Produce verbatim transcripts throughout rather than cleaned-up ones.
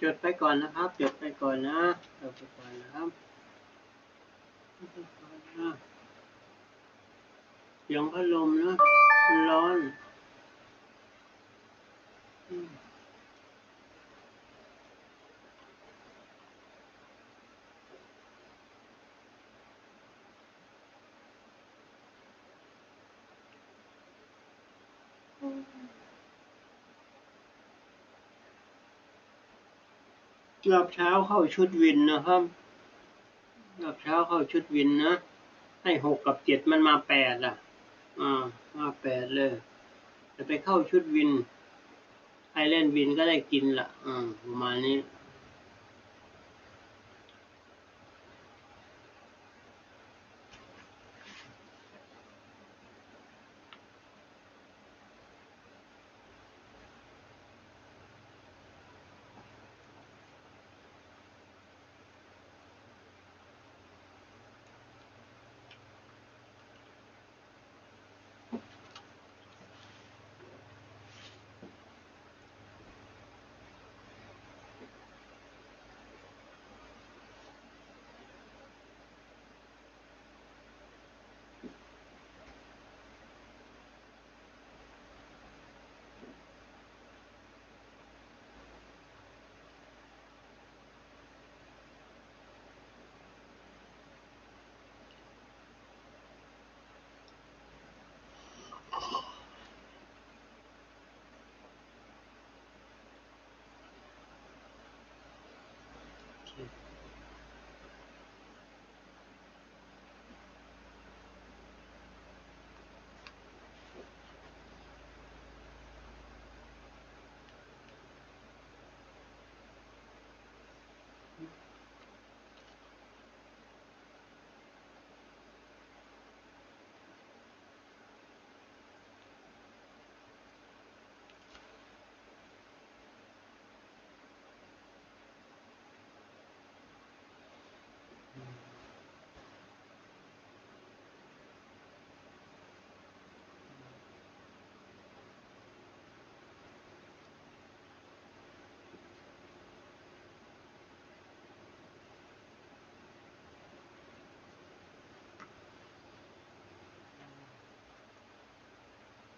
จดไปก่อนนะครับ จดไปก่อนนะ จดไปก่อนนะครับ เสียงพัดลมนะ มันร้อน อืม รอบเช้าเข้าชุดวินนะครับ รอบเช้าเข้าชุดวินนะ ให้หกกับเจ็ด มันมาแปดอ่ะ อ่า มาแปดเลย จะไปเข้าชุดวิน ไอแลนด์วินก็ได้กินละ อ่า ประมาณนี้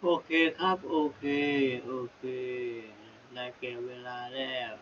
โอเคครับ โอเค โอเค ได้แก่เวลาแล้ว